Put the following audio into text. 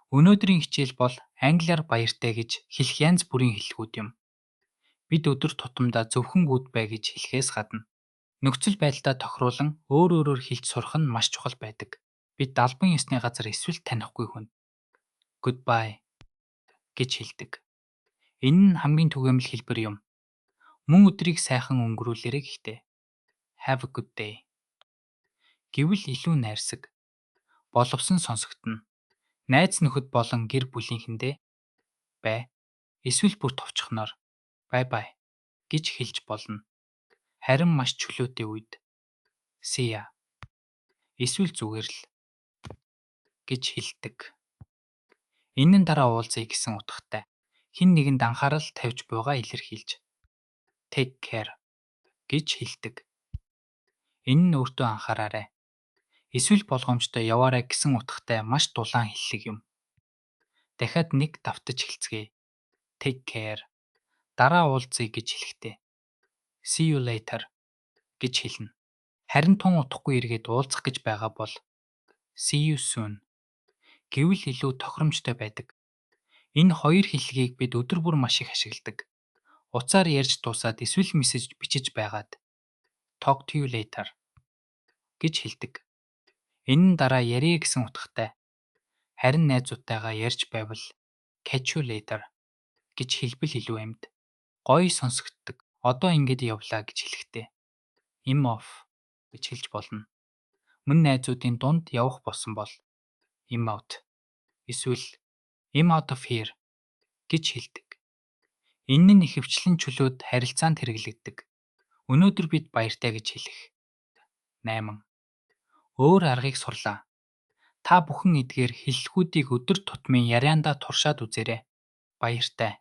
Өнөөдрийн хичээл бол англиар баяртай гэж хэлэх янз бүрийн хэллэгүүд юм. Бид өдөр тутамдаа зөвхөн goodbye гэж хэлэхээс гадна нөхцөл байдлаа тохируулан өөр өөрөөр хэлж сурах нь маш чухал байдаг. Бид албан ёсны газар эсвэл танихгүй хүнд "Goodbye" гэж хэлдэг. Энэ нь хамгийн түгээмэл хэлбэр юм. Мөн өдрийг сайхан өнгөрүүлээрэй гэхдээ "Have a good day" гэвэл илүү найрсаг, боловсон сонсогдоно. Найз нөхөд болон гэр бүлийнхэндээ "Бай" эсвэл бүр товчхоноор "Bye bye" гэж хэлж болно. Харин маш чөлөөтэй үед "See ya" эсвэл зүгээр л гэж хэлдэг. Энэ нь дараа уулзъя гэсэн утгатай. Хэн нэгэнд анхаарал тавьж буйгаа илэрхийлж "Take care" гэж хэлдэг. Энэ нь өөртөө анхаараарай. Эсвэл болгоомжтой яваарай гэсэн утгатай маш дулаан хэллэг юм. Дахиад нэг давтаж хэлцгээе. Take care. Дараа уулзъя гэж хэлэхдээ "See you later" гэж хэлнэ. Харин тун удахгүй эргээд уулзах гэж байгаа бол "See you soon" гэвэл илүү тохиромжтой байдаг. Энэ хоёр хэллэгийг бид өдөр бүр маш их ашигладаг. Утсаар ярьж дуусаад эсвэл мессеж бичиж байгаад "Talk to you later" гэж хэлдэг. Энэ нь дараа ярья гэсэн утгатай. Харин найзуудтайгаа ярьж байвал "Catch you later" гэж хэлбэл илүү амт, гоё сонсогддог. Одоо ингээд явлаа гэж хэлэхдээ "I'm off" гэж хэлж болно. Мөн найзуудын дунд явах болсон бол "I'm out" эсвэл "I'm out of here" гэж хэлдэг. Энэ нь ихэвчлэн чөлөөт харилцаанд хэрэглэгддэг. Өнөөдөр бид баяртай гэж хэлэх 8 өөр аргыг сурлаа. Та бүхэн эдгээр хэллэгүүдийг өдөр тутмын яриандаа туршаад үзээрэй. Баяртай.